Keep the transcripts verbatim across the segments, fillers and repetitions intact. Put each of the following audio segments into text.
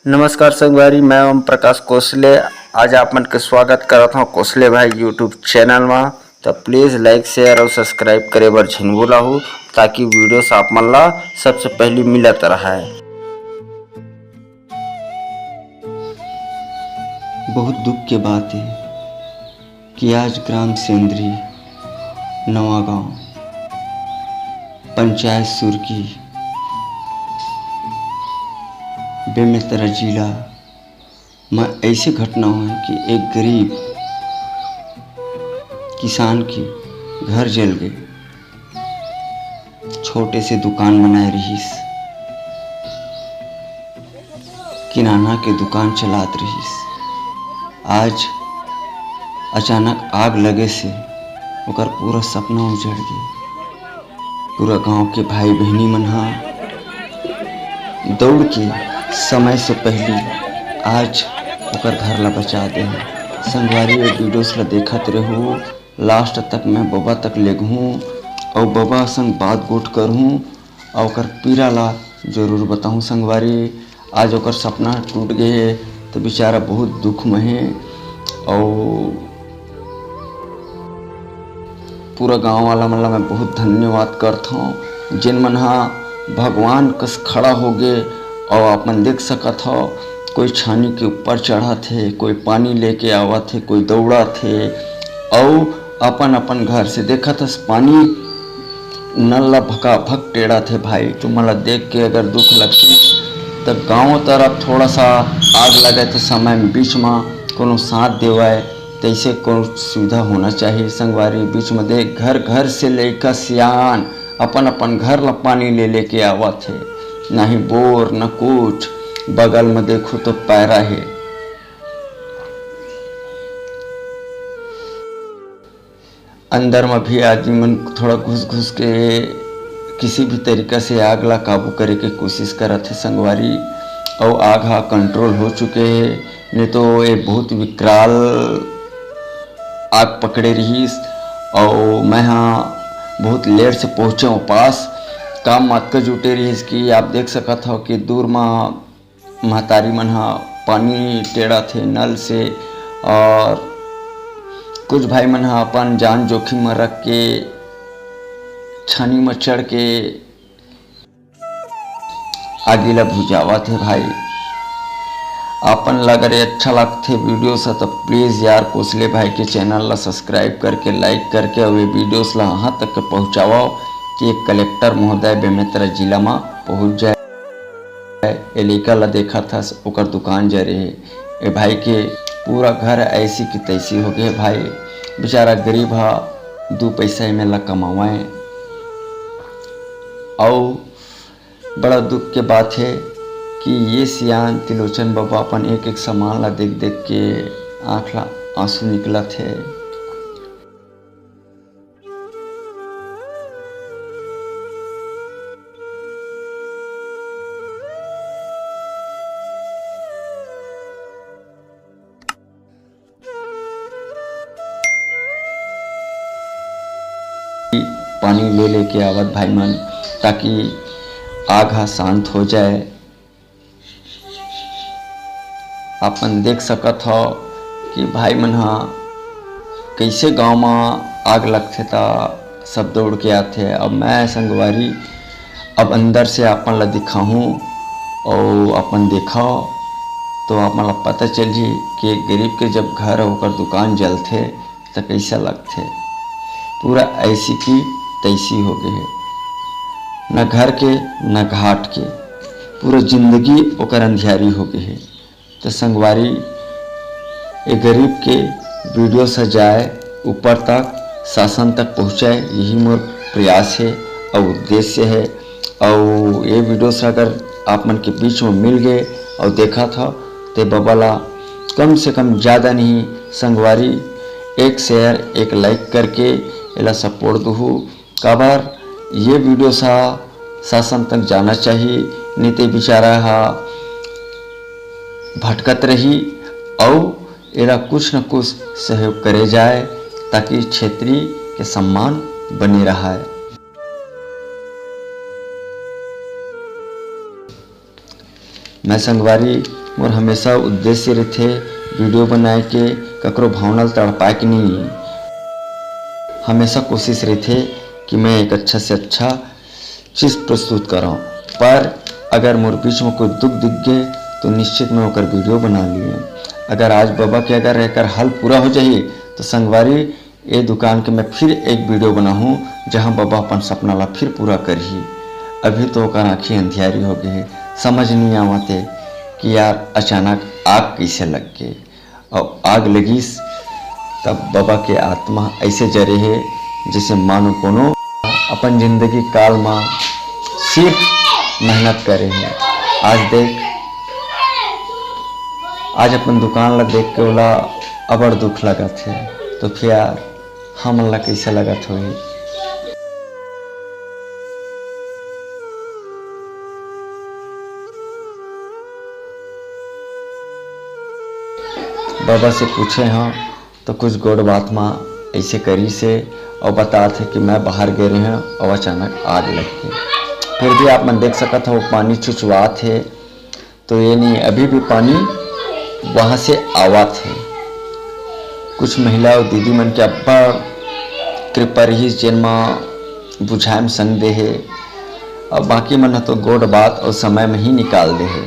नमस्कार संगवारी, मैं ओम प्रकाश कोसले। आज आप मन के स्वागत करत हौं कोसले भाई YouTube चैनल मा। त please like, share और subscribe करे बर झिन भुलाहू, ताकि videos आप मन ला सबसे पहली मिलत रहय। बहुत दुख के बात हे कि आज ग्राम सेंद्री, नवा गांव, पंचायत सुरकी, बेमेतरा जिला म ऐसे घटना होय कि एक गरीब किसान के घर जल गे। छोटे से दुकान बनाए रिहिस, किराना के दुकान चलात रिहिस। आज अचानक आग लगे से ओकर पूरा सपना उजड़ गे। पूरा गांव के भाई बहिनी मन ह दौड़ के समय से पहली आज ओकर घर ला बचा दे हे। संगवारी, ये videos ला देखत रहू, last तक मैं बबा तक लेगहूँ अउ बबा संग बात गोठ करहूँ अउ ओकर पीरा ला जरूर बताहूँ संगवारी। आज ओकर सपना टूट गे हे, त बेचारा बहुत दुख में हे। अउ पूरा गांव वाला मन ला मैं बहुत धन्यवाद करत हौं, जेन मन हा भगवान कस खड़ा होगे। अउ आप मन देख सकत हव, कोई छानी के ऊपर चढ़त हे, कोई पानी लेके आवत हे, कोई दौड़त हे, अउ अपन अपन घर से देखत हस पानी नल ला भकाभक टेड़त हे भाई। तुमन ला देख के अगर दुख लगतिस, त गांव तरफ थोड़ा सा आग लगे त समय में बीच में कोनो साथ देवय, तैसे कोनो सुविधा होना चाहिए संगवारी। बीच में देख, घर घर से लइका सियान अपन अपन घर ला पानी ले लेके आवत हे, ना ही बोर, ना कुछ। बगल में देखो तो पैरा हे। अंदर म भी आदमी मन थोड़ा घुस-घुस के किसी भी तरीका से आग ला काबू करे के कोशिश करत हे संगवारी, अउ आग हा control हो चुके हे, नहीं तो ये बहुत विकराल आग पकड़े रिहिस। अउ मैं हा बहुत लेट से पहुँचे हूँ पास, काम म अतका जुटे रिहिस कि आप देख सकत हव कि दूर म महतारी मन ह पानी टेड़त हे नल से, और कुछ भाई मन ह अपन जान जोखिम म रख के छानी म चढ़ के आगी ला बुझावत हे भाई। अपन ला अगर ये अच्छा लगथे videos ह, त please यार, कोसले भाई के channel ला subscribe करके, like करके, अउ ये videos ला यहाँ तक के पहुँचावव कि एक कलेक्टर महोदय बेमेतरा जिला म पहुँच जाए। ए लइका ला देखत हस, ओकर दुकान जरे हे। ए भाई के पूरा घर ऐसी की तैसी हो गे भाई। बेचारा गरीब ह, दू पैसा एमे ला कमावय। अउ बड़ा दुख के बात हे कि ये सियान तिलोचन बबा अपन एक एक सामान ला देख देख के आँख ला आंसू निकलत हे। पानी ले लेके आवत भाई मन, ताकि आग ह शांत हो जाए। अपन देख सकत हव कि भाई मन ह कइसे गांव म आग लगथे त सब दौड़ के आथे। अब मैं संगवारी अब अंदर से अपन ला दिखाहूँ अउ अपन देखव तो आप मन ला पता चलही कि एक गरीब के जब घर अउ ओकर दुकान जलथे त कइसा लगथे। पूरा ऐसी की तैसी हो गे हे, न घर के न घाट के, पूरा जिंदगी ओकर अंधियारी हो गे हे। त संगवारी, ए गरीब के videos ह जाए ऊपर तक, शासन तक पहुँचे, यही मोर प्रयास हे अउ उद्देश्य हे। अउ ये videos अगर आप मन के बीच में मिल गे अउ देखत हव, ते बबा ला कम से कम ज़्यादा नहीं संगवारी, एक share, एक like करके एला support दुहू। काबर ये videos ह शासन तक जाना चाहिए, नहीं ते बेचारा ह भटकत रही अउ एला कुछ न कुछ सहयोग करे जाए, ताकि क्षेत्री के सम्मान बने रहय। मैं संगवारी मोर हमेशा उद्देश्य रहिथे वीडियो बनाए के, ककरो भावना ल तड़पाए के नहीं। हमेशा कोशिश रहिथे कि मैं एक अच्छा से अच्छा चीज प्रस्तुत करव, पर अगर मोर बीच में कोई दुख दिख गे तो निश्चित मैं ओकर वीडियो बना लिए। अगर आज बाबा के अगर एकर हल पूरा हो जाही तो संगवारी, ए दुकान के मैं फिर एक वीडियो बनाहूँ, जहाँ बाबा अपन सपना ला फिर पूरा करही। अभी तो ओकर आँखी अंधियारी हो गई है, समझ नहीं आवत है कि यार अचानक आग कैसे लग गई। और आग लगिस तब बाबा के आत्मा ऐसे जरे है, जैसे मानो कोनो अपन जिंदगी काल मा सिर्फ मेहनत करे है। आज देख, आज अपन दुकान ला देख के ओला अबड़ दुख लगत है, तो फिर हमन ला कैसे लगत होही? बाबा से पूछे हंव तो कुछ गोठ बात मा ऐसे करिस हे और बतात हे कि मैं बाहर गे रहेंव और अचानक आग लग गे। फिर भी आप मन देख सकत हो पानी चुचवात हे, तो ये नहीं, अभी भी पानी वहाँ से आवत हे। कुछ महिला और दीदी मन के अब्बड़ कृपा रहिस, जेन मा बुझाए म संग दे हे, और बाकी मन ह तो गोठ बात और समय में ही निकाल दे हे।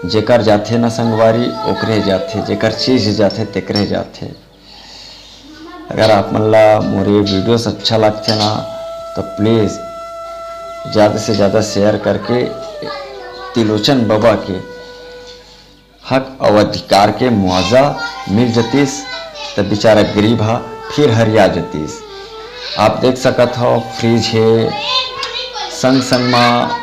जेकर जाथे ना संगवारी, ओकरे जाथे, जेकर चीज जाथे, तेकरे जाथे। अगर आप मन ला मोर ये वीडियोस अच्छा लगथे ना, तो प्लीज ज़्यादा से ज़्यादा शेयर करके तिलोचन बाबा के हक अउ अधिकार के मुआवजा मिल जतिस, त बेचारा गरीब ह फिर हरिया जतिस। आप देख सकत हव, फ्रिज हे, संग संग मा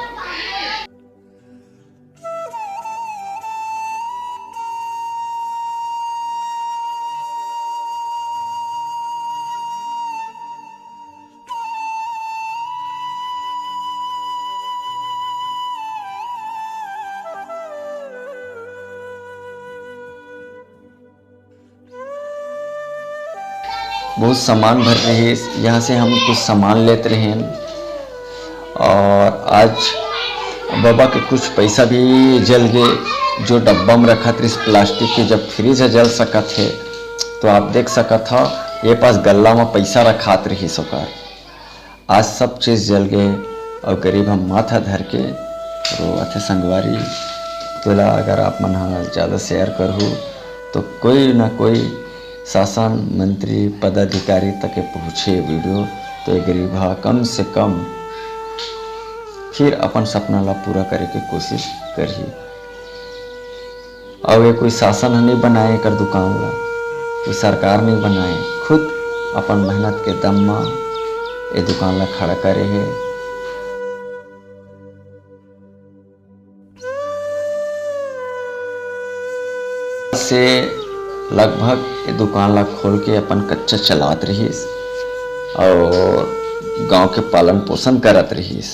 बहुत सामान भर रहिस, यहाँ से हम कुछ सामान लेत रहेन। और आज बाबा के कुछ पैसा भी जल गे, जो डब्बा में रखत रहिस प्लास्टिक के। जब फ्रिज ह जल सकत हे, तो आप देख सकत हव, ये पास गल्ला में पैसा रखात रहिस ओकर। आज सब चीज जल गे और गरीब ह माथा धर के रोवत हे। संगवारी, तोला अगर आप मन ह ज्यादा शेयर करहू, तो कोई ना कोई शासन, मंत्री, पदाधिकारी तक के पहुँचे वीडियो, तो ये गरीब ह कम से कम फिर अपन सपना ला पूरा करे के कोशिश करही। अउ ये कोई शासन ह नइ बनाए एकर दुकान ला, कोई सरकार नइ बनाए, खुद अपन मेहनत के दम मा ये दुकान ला खड़ा करे हे। से लगभग ये दुकान ला खोल के अपन कच्चा चलात रहिस और गांव के पालन पोषण करत रहिस।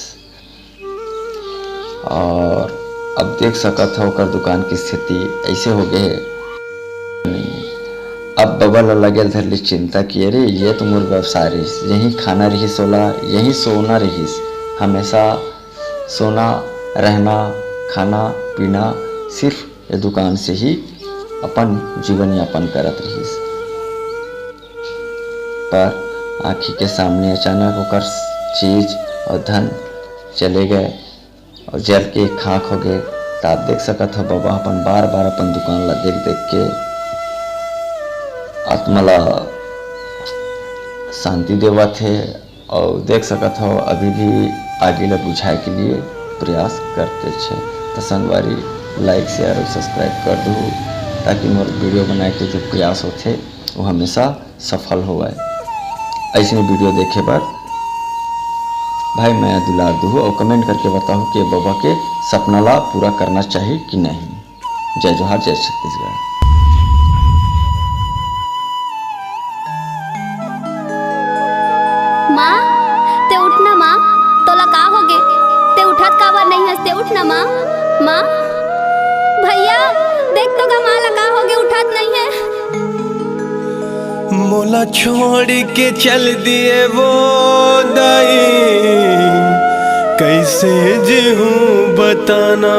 और अब देख सकत हव, ओकर दुकान के स्थिति ऐसे हो गए हे। अब बबा ल लगे धर ले चिंता कि अरे, ये तो मोर व्यवसाय रहिस, यही खाना रहिस ओला, यही सोना रहिस, हमेशा सोना, रहना, खाना, पीना, सिर्फ ये दुकान से ही अपन जीवन यापन करत रहिस। पर आँखी के सामने अचानक ओकर चीज और धन चले गए और जल के खाक हो गए। त आप देख सकत हो, बाबा अपन बार-बार अपन दुकान ला देख-देख के आत्मा ला शांति देवत हे। और देख सकत हो, अभी भी आगी ला बुझाए के लिए प्रयास करते छे। तो संगवारी, लाइक, शेयर और सब्सक्राइब कर दू, ताकि मोर वीडियो बनाए के जो प्रयास होथे, वो हमेशा सफल होवय। ऐसने वीडियो देखे बर भाई मया दुलार दुहू और कमेंट करके बताओ कि बाबा के सपना ला पूरा करना चाहिए कि नहीं। जय जोहार, जय छत्तीसगढ़। माँ, ते उठ ना माँ, तोला का होगे? ते उठत काबर नहीं हस? ते उठ ना माँ। माँ, भैया, देख तो गा माँ ला का होगे, उठत नहीं है। मोला छोड़ के चल दिए वो दाई, कैसे जीहूँ बताना।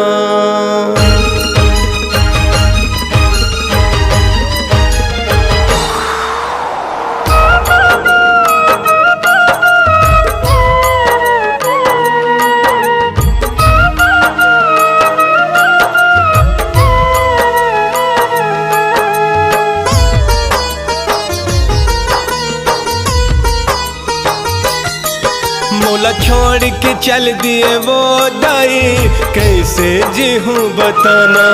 मोला छोड़ के चल दिए वो दाई, कैसे जीहूँ बताना।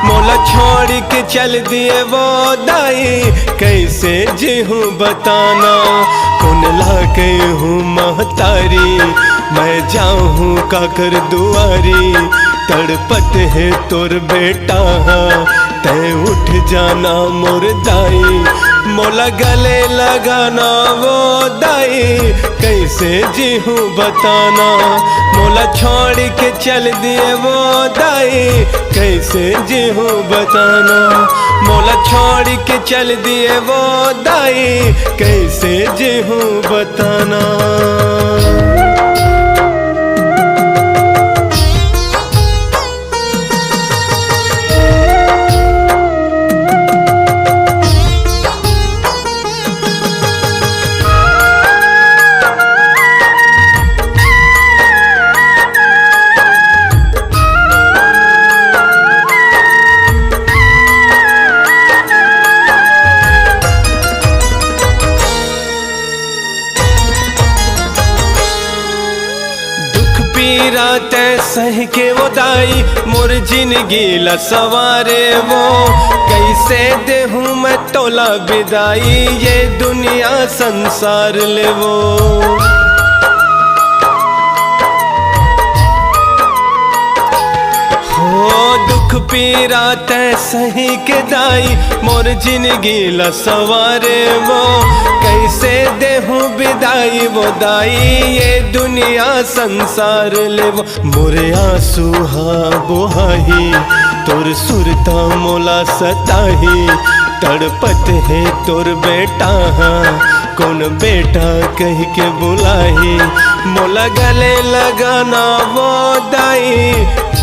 मोला छोड़ के चल दिए वो दाई, कैसे जीहूँ बताना। कोन ला कहूँ महतारी, मैं जाहूँ काकर दुआरी। तड़पत हे तोर बेटा हा, तैं उठ जाना मोर दाई। मोला गले लगाना वो दाई, कैसे जीहूँ बताना। मोला छोड़ के चल दिए वो दाई, कैसे जीहूँ बताना। मोला छोड़ के चल दिए वो दाई, कैसे जीहूँ बताना। दुख पीरा तैं सह के वो दाई, मोर जिनगी ला सवारे वो। कैसे देहूँ मैं तोला बिदाई, ये दुनिया संसार ले वो। हो दुख पीरा तैं सही के दाई, मोर जिनगी ला सवारे वो। कैसे देहूँ बिदाई वो दाई, ये दुनिया संसार ले वो। मोरे आंसू हा बोहाही, तोर सुरता मोला सताही। तड़पत हे तोर बेटा हा, कोन बेटा कह के बुलाही। मोला गले लगाना वो दाई,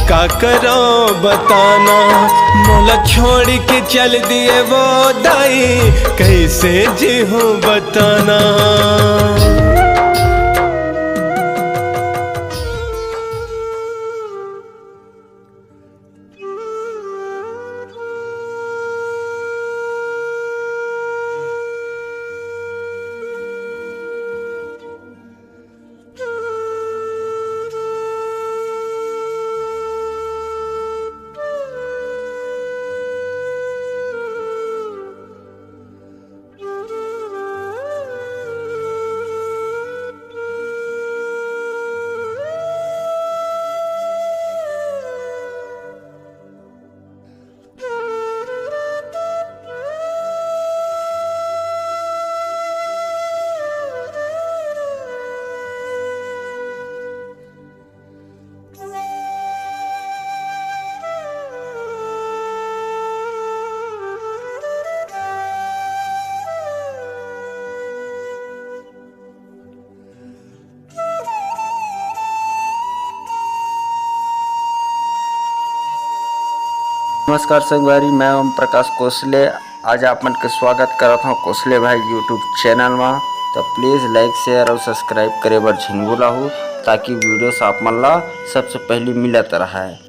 का करो बताना। मोला छोड़ के चल दिए वो दाई, कैसे जीहूँ बताना। नमस्कार संगवारी, मैं ओम प्रकाश कोसले। आज आप मन के स्वागत करत हौं कोसले भाई YouTube चैनल मा। तो please like, share और subscribe करे बर झिन भुलाहू, ताकि videos आप मन ला सबसे पहली मिलत रहय।